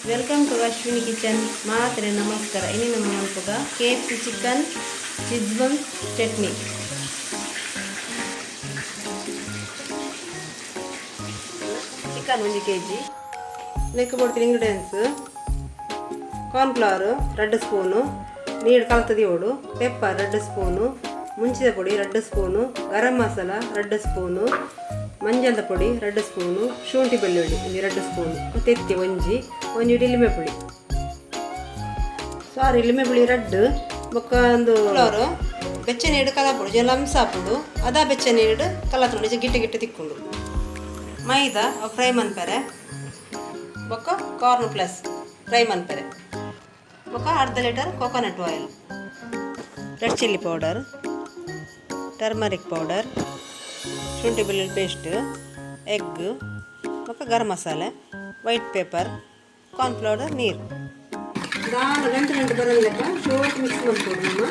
Welcome to Ashwini kitchen. ಮಾತ್ರೆ ನಮಸ್ಕಾರ. ಇನಿ ನಮ್ಮ ಮನ್ಪುಗ KFC chicken Schezwan chutney. Chicken 1 KG. ನೆಕ್ ಬೋಡ್ತಿನ ಇಂಗ್ರೀಡಿಯೆಂಟ್ಸ್: ಕಾರ್ನ್ಫ್ಲವರ್ 2 ಸ್ಪೂನು, ನೀರು ಕಲ್ತದಿ ಓಡು, ಪೆಪ್ಪರ್ 2 ಸ್ಪೂನು, ಮುಂಚಿದ ಪೊಡಿ 2 ಸ್ಪೂನು, ಗರಂ ಮಸಾಲ 2 ಸ್ಪೂನು, ಮಂಜಲ್ದ ಪೊಡಿ 2 ಸ್ಪೂನು, ಶುಂಠಿ ಬೆಳ್ಳುಳ್ಳಿ ಒಂದು 2 ಸ್ಪೂನು, ತೆತ್ತಿ ಒಂಜಿ, ಒಂಜಿ ಇಡೀ ಲಿಂಬೆ ಪುಳಿ, ಸಾರಿ, ಲಿಂಬೆ ಪುಳಿ ರಡ್ಡು. ಬೊಕ್ಕ ಒಂದು ಫ್ಲವರ್ ಬೆಚ್ಚ ನೀರು ಕಲಪುಡು ಜಲ ಅಂಶ ಆಪುಂಡು. ಅದ ಬೆಚ್ಚ ನೀರು ಕಲತುಂಡು ನಿಜ ಗಿಟ್ಟ ಗಿಟ್ಟ ತಿಕ್ಕೊಂಡು. ಮೈದಾ ಫ್ರೈ ಮನ್ಪೆರೆ, ಬೊಕ್ಕ ಕಾರ್ನ್ ಪ್ಲಸ್ ಫ್ರೈ ಮನ್ಪೆರೆ, ಬೊಕ್ಕ ಅರ್ಧ litre coconut oil, red chilli powder, turmeric powder, ಶುಂಠಿ ಬೆಳ್ಳುಳ್ಳಿ ಪೇಸ್ಟ್, ಎಗ್, ಬೊಕ್ಕ garam masala, white pepper, cornflour, ನೀರು. ದಾಲ ಗಂಟೆ ಗಂಟೆ ಬರಲ್ಲ, ಶೋಕ್ ಮಿಕ್ಸ್ ಮಾಡ್ಕೊಡು ನಮ್ಮ.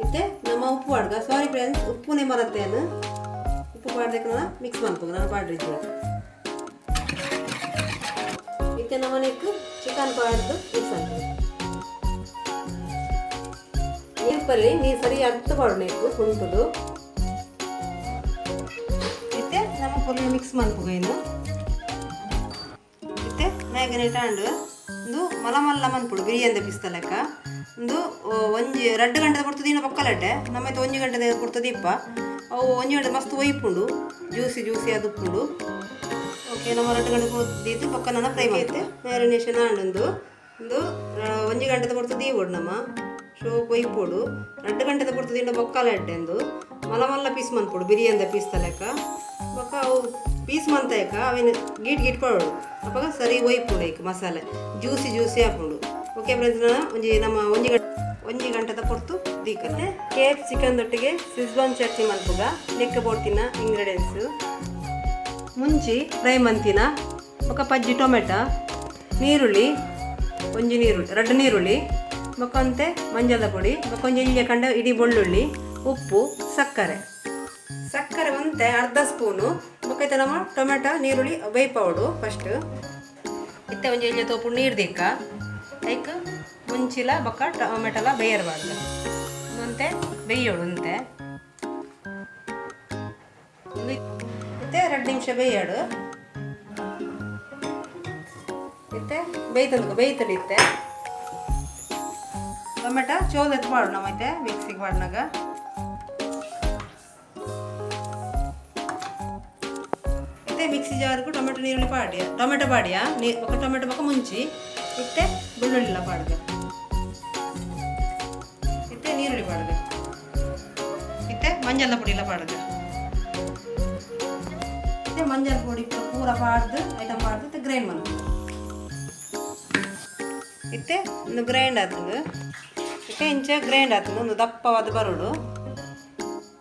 ಇತ್ತೆ ನಮ್ಮ ಉಪ್ಪು ಪಾಡ್ಗ. Sorry friends, ಉಪ್ಪುನೇ ಮರತ್ತೇನು. ಉಪ್ಪು ಪಾಡ್ದಕ್ಕೆ ನಾನು ಮಿಕ್ಸ್ ಮಾಡ್ಕೊ ನಾನು ಪಾಡ್ರಿದ್ದೆ. ಇತ್ತೆ ನಮ್ಮ ನೆಕ್ ಚಿಕನ್ ಪಾಡ್ದು ಮಿಕ್ಸ್ ಆಗ್ತದೆ. ನೀರು ಪಲ್ಲಿ ನೀರು ಸರಿ ಅರ್ಥ ಪಾಡು ನೆಕ್ ಕುಂಟುದು. ಇತ್ತೆ ನಮ್ಮ ಫುಲ್ ಮಿಕ್ಸ್ ಮನ್ಪುಗ ಇನ್ನು. ಇತ್ತೆ ಮ್ಯಾಗ್ನೇಟ್ ಆಂಡ್ ಒಂದು ಮಲ ಮಲ್ಲ ಮನ್ಪುಡು ಬಿರಿಯಾನಿ ಪಿಸ್ತ ಲೆಕ್ಕ. ಒಂದು ಒಂಜಿ 2 ಗಂಟೆ ಪೊರ್ತು ದಿನ ಪೊಕ್ಕಲಡ್ಡೆ ನಮ್ಮ. 1 ಗಂಟೆ ಪೊರ್ತು ದೀಪ. ಅವು 1 ಗಂಟೆ ಮಸ್ತ್ ಒಯ್ಪುಂಡು, ಜ್ಯೂಸಿ ಜ್ಯೂಸಿ ಅದು ಉಪ್ಪುಂಡು. ಓಕೆ, ನಮ್ಮ 2 ಗಂಟೆ ದೀತು ಪಕ್ಕ ನನ್ನ ಫ್ರೈ ಮಾಡ್ತೆ. ಮ್ಯಾರಿನೇಷನ್ ಆಂಡ್ ಒಂದು 1 ಗಂಟೆದ ಪೊರ್ತು ದೀವೊಡು ನಮ್ಮ ಶೋಕ್ ಒಯ್ಪೊಡು. 2 ಗಂಟೆದ ಪೊರ್ತು ದಿಂಡ ಬೊಕ್ಕಲ ಎಡ್ಡೆಂದು ಮಲ್ಲ ಮಲ್ಲ ಪೀಸ್ ಮನ್ಪೊಡು ಬಿರಿಯಾನಿದ ಪೀಸ್ ಲೆಕ್ಕ. ಬೊಕ್ಕ ಅವು ಪೀಸ್ ಮಂತಾಯಕ ಅವೇನು ಗೀಟ್ ಗೀಟ್ ಪಾಡೋಡು. ಅಪಗ ಸರಿ ಒಯ್ಪುಂಡು, ಐಕ್ ಮಸಾಲೆ ಜ್ಯೂಸಿ ಜ್ಯೂಸಿ ಆಪುಂಡು. ಓಕೆ ಫ್ರೆಂಡ್ಸ್, ನಾನು ಒಂಜಿ ನಮ್ಮ 1 ಗಂಟೆ 1 ಗಂಟೆದ ಪೊರ್ತು ದೀಕನೆ. ಕೆಎಫ್ಸಿ ಚಿಕನ್ ದೊಟ್ಟಿಗೆ ಸಿಜ್ವಾನ್ ಚಟ್ನಿ ಮನ್ಪುಗ. ನೆಕ್ಕ ಬೋಡ್ತಿನ ಇಂಗ್ರೀಡಿಯೆಂಟ್ಸ್: ಮುಂಚಿ ಫ್ರೈ ಮಂತಿನ, ಬೊಕ್ಕ ಪಜ್ಜಿ ಟೊಮೆಟೊ, ನೀರುಳ್ಳಿ ಒಂಜಿ, ನೀರುಳ್ಳಿ ರಡ್ಡು ನೀರುಳ್ಳಿ, ಬೊಕ್ಕ ಅಂತೆ ಮಂಜಲ್ದ ಪೊಡಿ, ಬೊಕ್ಕ ಒಂಜಿ ಎಲ್ಯ ಕಂಡ ಇಡೀ ಬೆಳ್ಳುಳ್ಳಿ, ಉಪ್ಪು, ಸಕ್ಕರೆ. ಸಕ್ಕರೆ ಒಂತೆ ಅರ್ಧ ಸ್ಪೂನು. ಬೊಕ್ಕ ಇತ್ತೆ ನಮ್ಮ ಟೊಮೆಟೊ ನೀರುಳ್ಳಿ ಬೇಯ್ಪಾವಡು ಫಸ್ಟ್. ಇತ್ತೆ ಒಂಜಿ ಎಲ್ಯ ತೋಪು ನೀರು ದೀಕ. ಐಕ್ ಮುಂಚಿಲ ಬೊಕ್ಕ ಟೊಮೆಟೊಲ ಬೇಯರ್ಬಾರ್ದು. ಒಂತೆ ಬೇಯೋಡು ಅಂತೆ. ಇತ್ತೆ 2 ನಿಮಿಷ ಬೇಯಡು. ಇತ್ತೆ ಬೇಯ್ತಂದು ಬೇಯ್ತಂಡು. ಇತ್ತೆ ಟೊಮೆಟೊ ಚೋಲ್ ಎತ್ತು ಪಾಡು ನಮ್ಮ ಐತೆ ಮಿಕ್ಸಿಗೆ ಪಾಡ್ನಾಗ. ಇತ್ತೆ ಮಿಕ್ಸಿ ಜಾರ್ಗು ಟೊಮೆಟೊ ನೀರುಳ್ಳಿ ಪಾಡಿಯ, ಟೊಮೆಟೊ ಪಾಡಿಯ ನೀ ಬೊಕ್ಕ ಟೊಮೆಟೊ ಬೊಕ್ಕ ಮುಂಚಿ. ಇತ್ತೆ ಬೆಳ್ಳುಳ್ಳಿಲ ಪಾಡ್ಗ. ಇತ್ತೆ ನೀರುಳ್ಳಿ ಪಾಡ್ಗ. ಇತ್ತೆ ಮಂಜಲ್ದ ಪೊಡಿ ಎಲ್ಲ ಪಾಡ್ಗ. ಇತ್ತೆ ಮಂಜಲ್ ಪೊಡಿ ಪೂರ ಪಾಡ್ದು, ಐಟಮ್ ಪಾಡ್ದು, ಇತ್ತೆ ಗ್ರೈಂಡ್ ಮನ್ಪುಗ. ಇತ್ತೆ ಒಂದು ಗ್ರೈಂಡ್ ಆತಂದು. ಇತ್ತೆ ಇಂಚ ಗ್ರೈಂಡ್ ಆತಂದು, ಒಂದು ದಪ್ಪವಾದ ಬರೋಡು.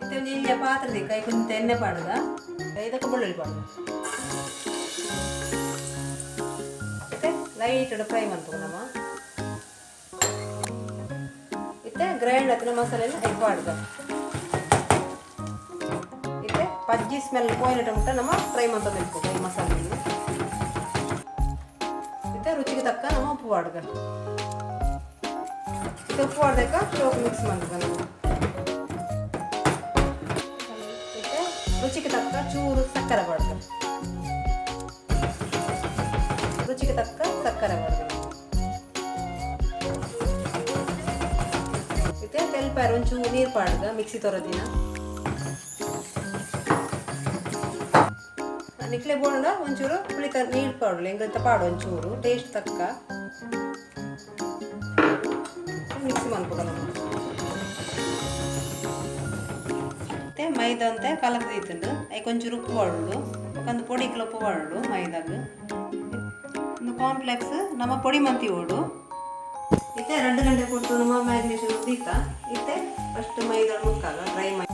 ಇತ್ತೆ ಒಂದು ಎಲ್ಯ ಪಾತ್ರೆ ಕೈ ಕೊಂಚ ಎಣ್ಣೆ ಪಾಡುದ. ಇದಕ್ಕೆ ಬೆಳ್ಳುಳ್ಳಿ ಪಾಡುದ. ಇತ್ತೆ ಲೈಟ್ ಫ್ರೈ ಮನ್ಪುಗ ನಮ್ಮ. ಇತ್ತೆ ಗ್ರೈಂಡ್ ಆತಿನ ಮಸಾಲೆ ಎಲ್ಲ ಐಕ್ ಪಾಡುದ. ಇತ್ತೆ ಪಜ್ಜಿ ಸ್ಮೆಲ್ ಪೋಯಿನಟ ಮುಟ್ಟ ನಮ್ಮ ಫ್ರೈ ಮಂತೊಂದು ಈ ಮಸಾಲೆ. ಇತ್ತೆ ರುಚಿಗೆ ತಕ್ಕ ನಮ್ಮ ಉಪ್ಪು ಪಾಡುಗ. ಇತ್ತೆ ಉಪ್ಪು ಪಾಡ್ದಕ್ಕ ಶೋಕ್ ಮಿಕ್ಸ್ ಮನ್ಪುಗ ನಮ್ಮ. ಇತ್ತೆ ರುಚಿಗೆ ತಕ್ಕ ಚೂರು ಸಕ್ಕರೆ ಪಾಡುಗ. ರುಚಿಗೆ ತಕ್ಕ ಸಕ್ಕರೆ ಪಾಡುಗ. ಇತ್ತೆ ತೆಲ್ಪಾರ ಒಂಚೂರು ನೀರು ಪಾಡುಗ ಮಿಕ್ಸಿ ತೊರದಿನ. ನಿಕ್ಲೆ ಬೋಂಡ ಒಂಚೂರು ಪುಳಿತ ನೀರು ಪಾಡಲು ಎಂಗಂತ ಪಾಡು ಒಂಚೂರು ಟೇಸ್ಟ್ ತಕ್ಕ ಮಿಕ್ಸ್ ಮನ್ಪುಗ ನಮ್ಮ. ಮತ್ತೆ ಮೈದಾ ಅಂತೆ ಕಲಕ್ ದೀತುಂಡು. ಐಕ್ ಒಂಚೂರು ಉಪ್ಪು ಪಾಡೋಡು. ಬೊಕ್ಕ ಪೊಡಿಕ್ಲ ಉಪ್ಪು ಪಾಡೋಡು ಮೈದಾಗ್. ಒಂದು ಕಾಂಪ್ಲೆಕ್ಸ್ ನಮ್ಮ ಪೊಡಿ ಮಂತಿ ಓಡು. ಇತ್ತೆ 2 ಗಂಟೆ ಕೊಟ್ಟು ನಮ್ಮ ಮ್ಯಾರಿನೇಷನ್ ದೀತ. ಇತ್ತೆ ಫಸ್ಟ್ ಮೈದಾ ಮುಕ್ಕಾಗ ಡ್ರೈ ಮೈ.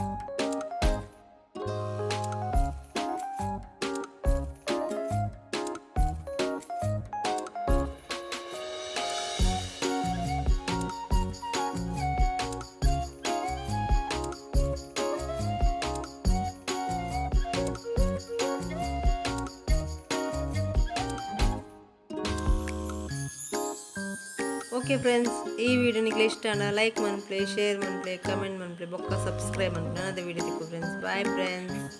ಓಕೆ ಫ್ರೆಂಡ್ಸ್, ಈ ವಿಡಿಯೋ ನಿಕ್ಲೆ ಇಷ್ಟ ಆಂಡ ಲೈಕ್ ಮನ್ಪುಲೆ, ಶೇರ್ ಮನ್ಪುಲೆ, ಕಮೆಂಟ್ ಮನ್ಪುಲೆ, ಬೊಕ್ಕ ಸಬ್ಸ್ಕ್ರೈಬ್ ಮನ್ಪುಲೆ. ನನದ ವಿಡಿಯೋ ತಿಕ್ಕು ಫ್ರೆಂಡ್ಸ್. Bye friends.